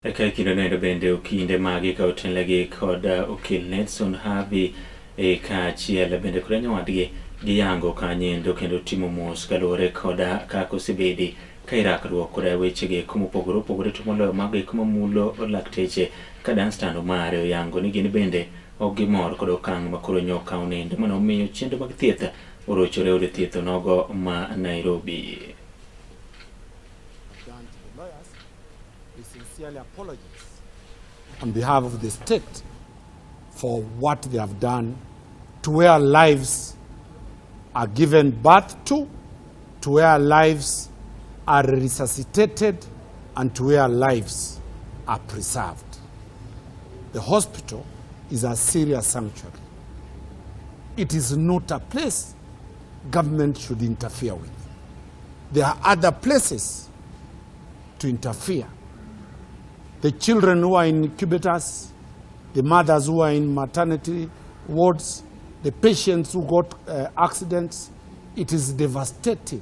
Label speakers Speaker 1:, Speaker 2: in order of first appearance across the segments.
Speaker 1: Eka e kinde noendo bende okinde magi ka otelnegi kod okil Nelson Havi e kaachiel bende kod nyawadgi giyango kanyendo kendo timo mos kaluwore kod kaka osebedi ka irakruok kod wechegi eko mopogore opogore to moloyo mago eko mamulo lakteche ka Danstan Omari oyango ni gin bende ok gimor kod okang' ma koro nyo okaw nendo mane omiyo chenro mag thieth orochore od thieth onogo ma Nairobi.
Speaker 2: Done to the lawyers, we sincerely apologize on behalf of the state for what they have done to where lives are given birth to where lives are resuscitated, and to where lives are preserved. The hospital is a serious sanctuary. It is not a place government should interfere with. There are other places to interfere. The children who are in incubators, the mothers who are in maternity wards, the patients who got accidents, it is devastating.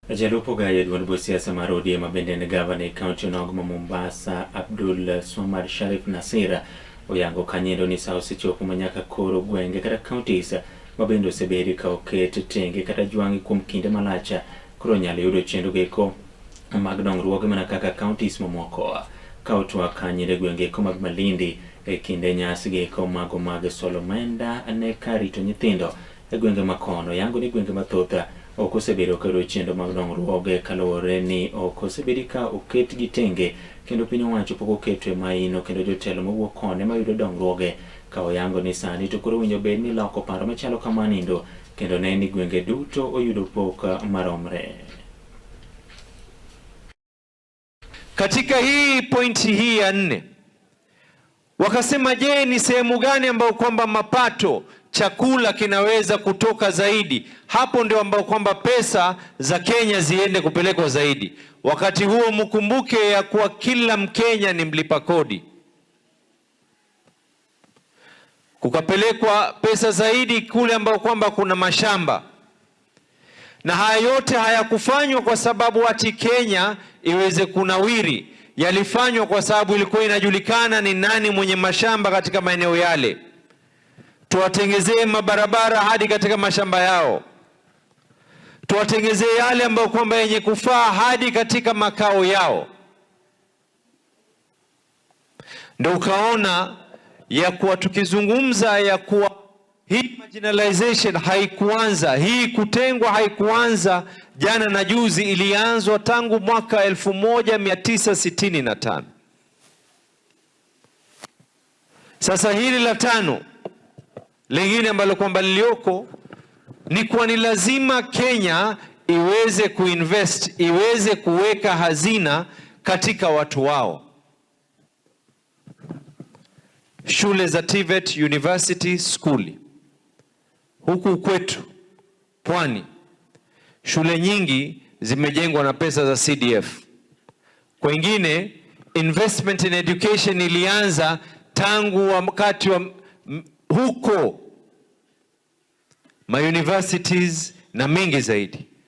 Speaker 1: Jalup ogayo e duond buch siasa mar ODM ma bende en gavana e kaunti onogo ma Mombasa, Abdul Swamad Sharif Nasir oyango kanyendo ni sa osechopo ma nyaka koro gwenge kata counties ma bende osebedi ka oket tenge kata jwang'i kuom kinde malach koro nyalo yudo chenro geko mag dongruoge mana kaka counties mamoko. Ka otwak kanyendo e gwenge eko mag Malindi e kinde nyasi geko mago mag Solomenda ne kar rito nyithindo e gwenge ma kono yango ni gwenge mathoth ok osebedo ka yudo chenro mag dongruoge kaluwore ni ok osebedi ka oketgi tenge kendo piny owacho pok oketo e maino kendo jotelo mowuok kono ema yudo dongruoge ka oyango ni sani to koro winjo bed ni loko paro machalo kamanindo kendo ne ni gwenge duto oyudo pok maromre.
Speaker 3: Katika hii pointi hii ya nne wakasema, je, ni sehemu gani ambayo kwamba mapato chakula kinaweza kutoka zaidi? Hapo ndio ambao kwamba pesa za Kenya ziende kupelekwa zaidi. Wakati huo mkumbuke ya kuwa kila Mkenya ni mlipa kodi. Kukapelekwa pesa zaidi kule ambao kwamba kuna mashamba, na haya yote hayakufanywa kwa sababu ati Kenya iweze kunawiri. Yalifanywa kwa sababu ilikuwa inajulikana ni nani mwenye mashamba katika maeneo yale. Tuwatengezee mabarabara hadi katika mashamba yao, tuwatengezee yale ambayo kwamba yenye kufaa hadi katika makao yao. Ndio ukaona ya kuwa tukizungumza ya kuwa hii marginalization haikuanza, hii kutengwa haikuanza jana na juzi, ilianzwa tangu mwaka 1965. Sasa hili la tano lingine ambalo kwamba lilioko ni kuwa ni lazima Kenya iweze kuinvest, iweze kuweka hazina katika watu wao. Shule za TVET University skuli huku kwetu Pwani, shule nyingi zimejengwa na pesa za CDF. Kwengine investment in education ilianza tangu wakati wa huko ma universities na mengi zaidi.